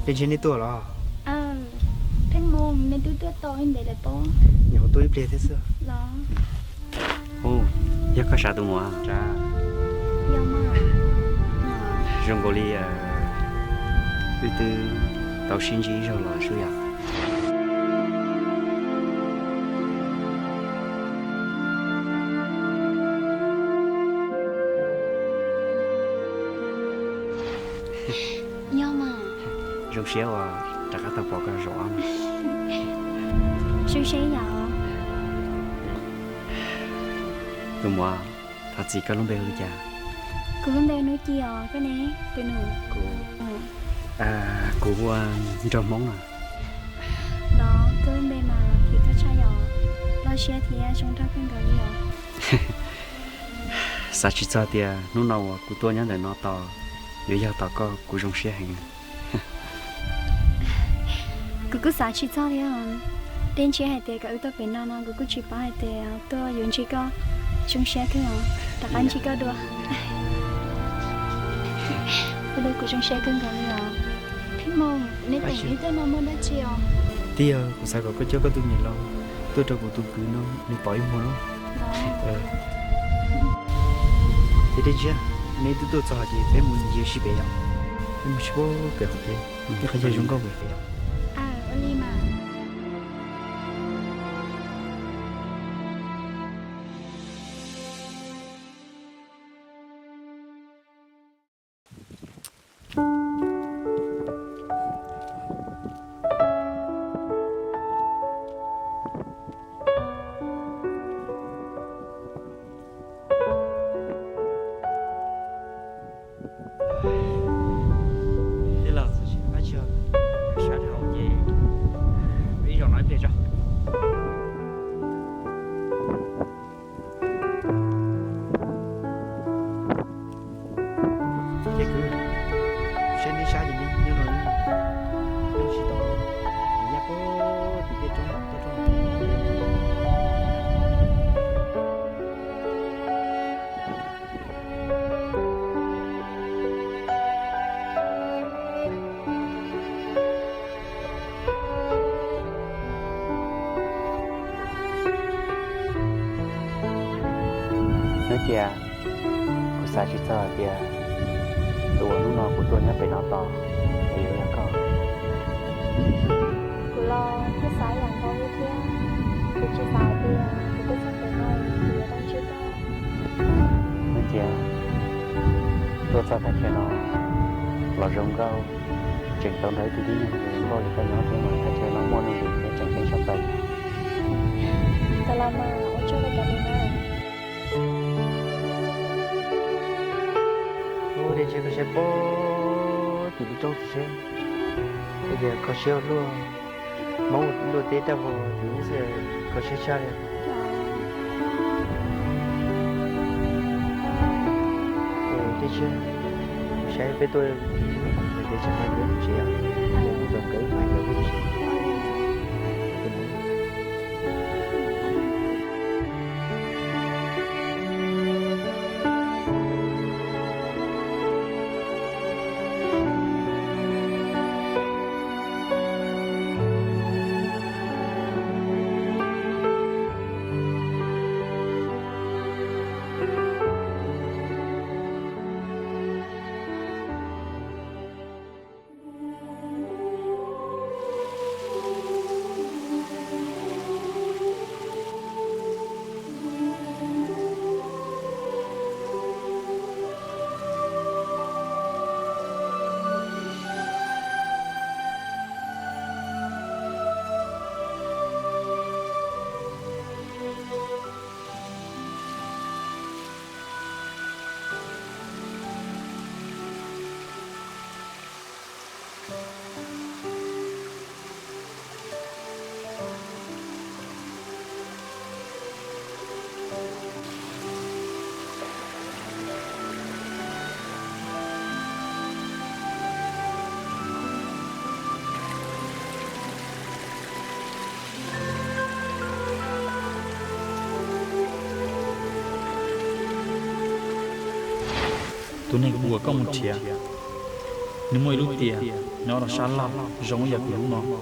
Dej ntshiab neb tuaj los? Pheej Moo, nej twb tuaj tau ib ntev lawm pob? Nyuam qhuav tuaj ib pliag thiab xwb. Hu, yog koj sav tus muam? Zoo nkaus li wb twb tau sib ntsib ib zaug los sub yom. Yog mas. Zoo siab uas rov qab tau pom koj zaum ob no. Zoo siab yom. Tus muam, thov txim, koj lub npe hu li cas? Kuv lub npe Hnub Ci os, koj ne? Tus nus, kuv, kuv hu ua Nraug Hmoob no. Los koj lub npe mas kim koj tshaj yom. Loj siab thiab zoo nraug kawg nkaus li os. Xav tsis txog tias hnub no uas kuv tuaj nyob ntawm no tos yuav yog tos koj, kuv zoo siab heev. Kuv kuj xav tsis txog thiab. Dej ntshiab hais tias kom wb tuaj pem no no kuv kuj tsis paub hais tias tuaj yuav ntsib koj. Zoo siab kawg os, rov qab ntsib koj dua. Ua rau kuv zoo siab kawg nkaus li os. Pheej Moo, neb teem ib tuaj no muaj dab tsi os? Twb yog kuv xav kom koj coj koj tus niam laus tuaj rau kuv tus kwv no nws pom ib muag no. Ces dej ntshiab, neb twb tuaj txog ces peb mus ncig sib pem yom. Peb mus sib pem hauv peb, ib qhov chaw zoo nkauj pem yom. Tij laug, dab tsi sab dhau ces ib zaug no ib pliag tso. Ces kwv, saib neb sab ces neb nyob no, nyob tsis tau, nyab puag tim tej roob toj roob. Hnub Ci, kuv xav tsis txog hais tias tus uas hnub no kuv tuaj nyob pem no tos es yuav yog koj. Kuv los kuj xav ib yam nkaus li thiab, kuv tsis xav hais tias kuv tuaj txog pem no kuv yuav tau ntsib koj. Hnub Ci, tuaj txog thaj chaw no los zoo nkauj, tseem tau nrog ib tug tib neeg zoo nkauj li koj nyob thiab mas thaj chaw no muaj nuj nqis thiab tseem ceeb tshaj plaws. Ua tsaug koj cov lus na. Ub, dej ntshiab koj saib puag tim lub roob tim seb, tias kho siab ua luaj, Hmoob luaj teb raj vau tim ub xwb, kho siab tshaj li. Dej ntshiab, saib peb tuaj, peb tsis pab peb tsev, peb mus tau nkawd ib pab nkawd peb tsev. Tus neeg kuv uas koj mus nrhiav, Nws muaj ib lub tias nyob rau sab laug zoo ib yam kuv lub no.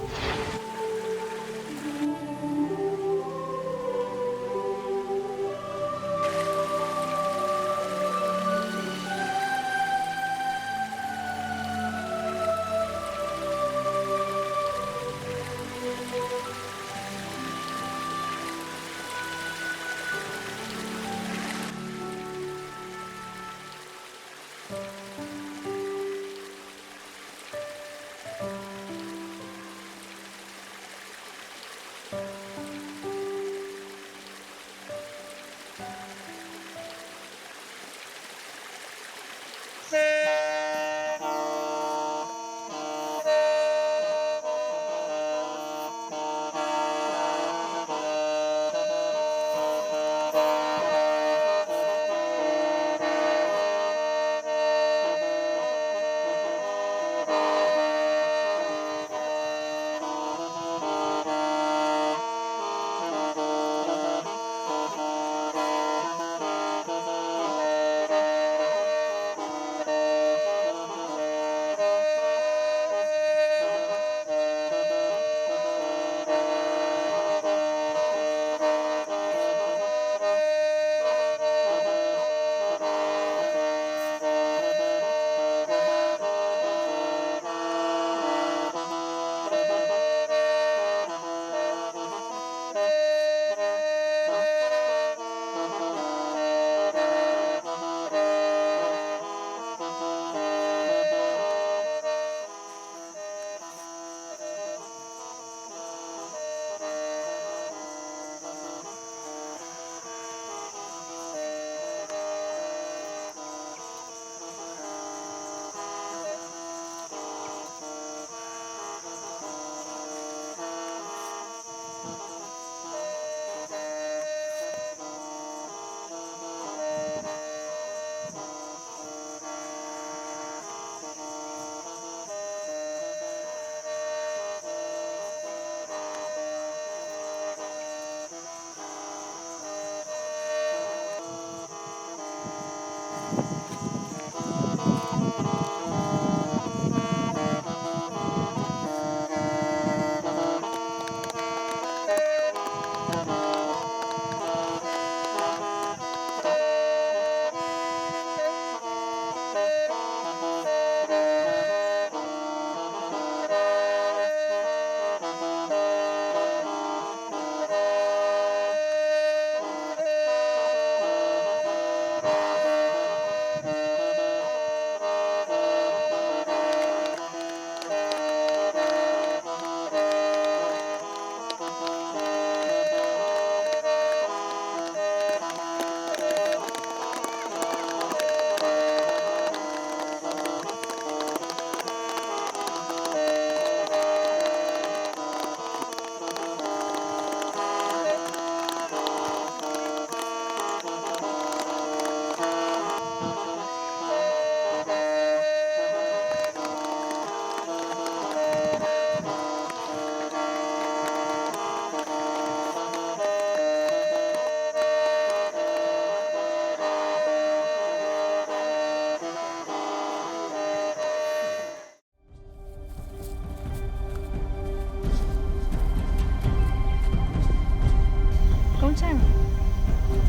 Koob Tsheej,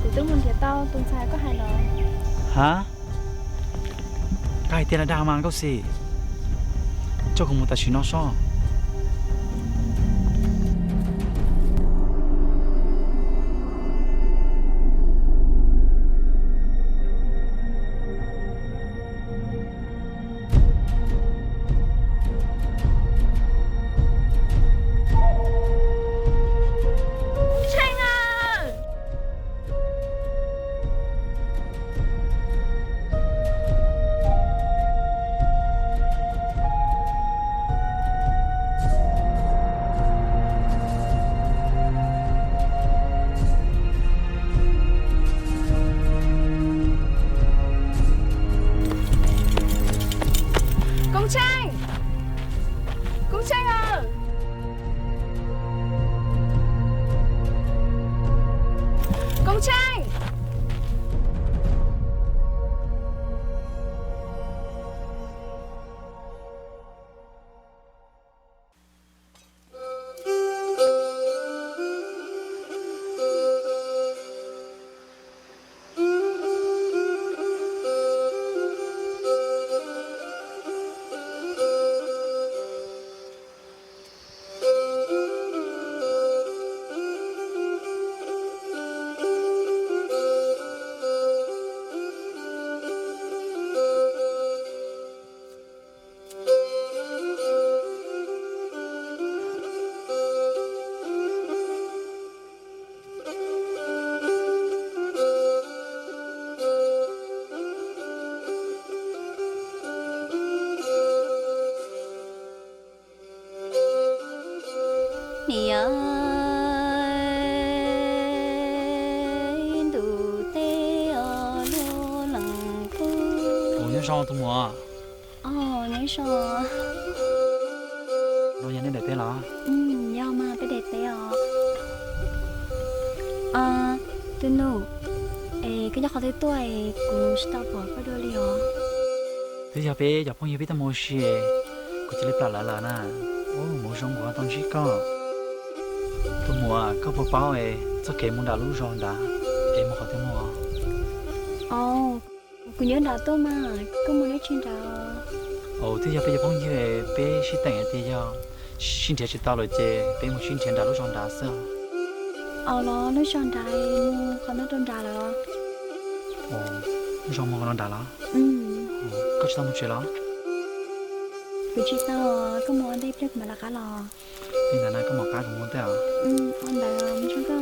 kuv twb mus nrhiav tau tus ntxhais koj hais los. Ha? Koj hais tiag los dag mas Nkauj Xis? Coj kuv mus tam sim no sob. Koob Tsheej! Koob Tsheej aw! Koob Tsheej! Niam, ntuj teb os lub leej kuj. Ua nyob zoo tus muam. Os, nyob zoo. No yog nej daim teb los? Yog mas, peb daim teb os. Tus nus, es koj nyob qhov twg tuaj es kuv tsis tau pom koj dua li os? Twb yog peb cov phooj ywg peb tuaj mus ua si, kuv cia li plam lawv lawm na. Ub, mus zoo kuv ho tau ntsib koj. Tus muam, koj puas paub es txoj kev mus nram lub zos nrad es mus qhov twg mus? Os, kuv nyob nram tuaj mas, koj mus nyob tsis nrad. Os, twb yog peb cov phooj ywg peb sib teem hais tias yog sib nrhiav tsis tau lawm ces peb mus sib nrhiav nram lub zos nrad xwb. Os, los lub zos nrad mus qhov no rau nrad lawm los? Os, lub zos mus qhov no nrad los? Koj tsis tau mus tsev los? Kuv tsis tau, koj mus ua ntej pliag kuv mam rov qab los. Li ntawd na koj mam qab kuv mus thiab os. Ua ntawd, mus txog koj.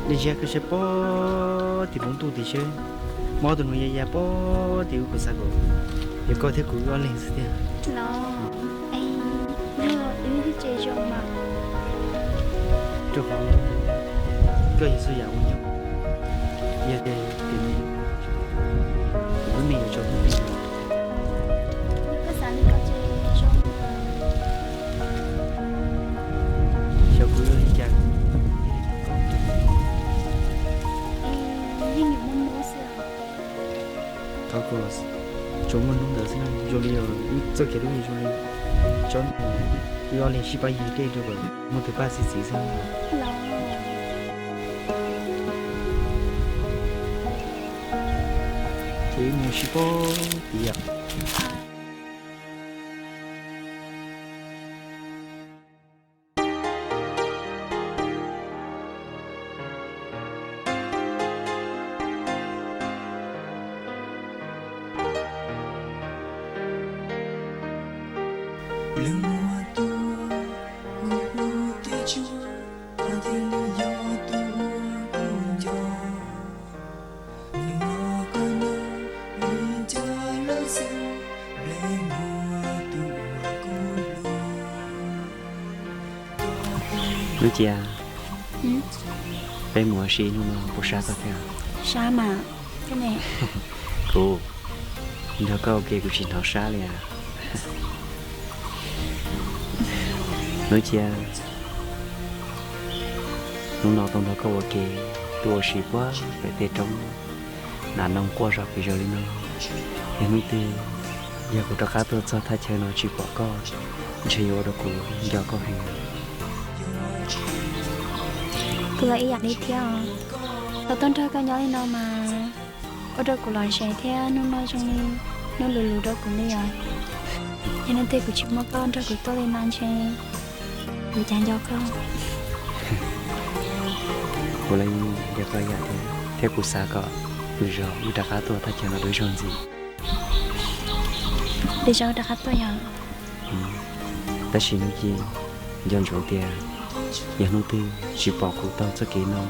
Nej ntsia koj saib pob tim npoo ntuj tim seb, mob tus nus ya ya pob tim ub, kuv xav kom yog koj thiab kuv wb ob leeg xwb tiag. Los, es, no, wb twb tsev zoo mas. Rau qhov koj yog txhua yam uas nyob, yog tias kuv lub neej yuav tsaus ntuj plig. Koj xav li ko ces zoo. Xyov kuv yuav ua li cas thiaj li kom koj. Yeej yuav muaj hnub xwb. Thov kom tsuas muaj hnub ntawd xwb na, zoo li wb txoj kev hlub zoo li tsob ntoo, wb ob leeg sib pab yig dej rau kom muaj tus paj txi txiv xwb. Ces wb mus sib pab tid yom. Nuj Cia, peb mus ua si hnub no puas sab koj thiab? Sab mas, koj ne? Kuv nrog koj ua ke kuv tsis hnov sab li as. Nuj Cia, hnub no tau nrog koj ua ke tuaj ua si puag pem tej roob, nas noog quaj zog pes zaws li no. Yog hnub twg yog kuv rov qab tuaj txog thaj chaw no tsis pom koj, ntshe yuav ua rau kuv nco koj heev. Kuv los ib yam li thiab os. Tau tuaj nrog koj nyob li no mas ua rau kuv lom zem thiab hnub no zoo li hnub lus lus rau kuv li os. Yog hnub twg kuv tsis muaj koj nrog kuv tuaj li no ntshe kuv cas nco koj. Kuv los nco koj ib yam thiab, thiab kuv xav kom lwm zaus wb rov qab tuaj thaj chaw no dua ib zaug ntxiv. Lwm zaus rov qab tuaj yom. Tab sis Nuj Cia, nco ntsoov tias yog hnub twg tsis pom kuv taug txoj kev no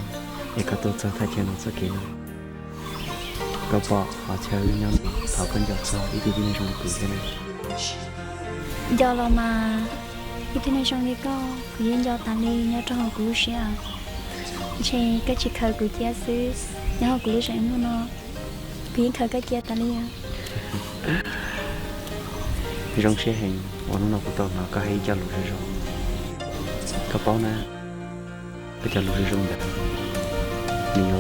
es koj tuaj txog thaj chaw no txoj kev no, koj pom qhov chaw wb nyob no, thov koj nco txog ib tug tib neeg zoo li kuv thiab na. Nco los mas, ib tug neeg zoo li koj kuv yeej nco tas li nyob rau hauv kuv lub siab. Ntshe koj tsis khaws kuv cia xwb, nyob hauv kuv lub zeem muag no kuv yeej khaws koj cia tas li os. Zoo siab heev uas hnub no kuv tau hnov koj hais ib co lus zoo zoo. Koj paub na, koj cov lus zoo zoo ntawd, nws yuav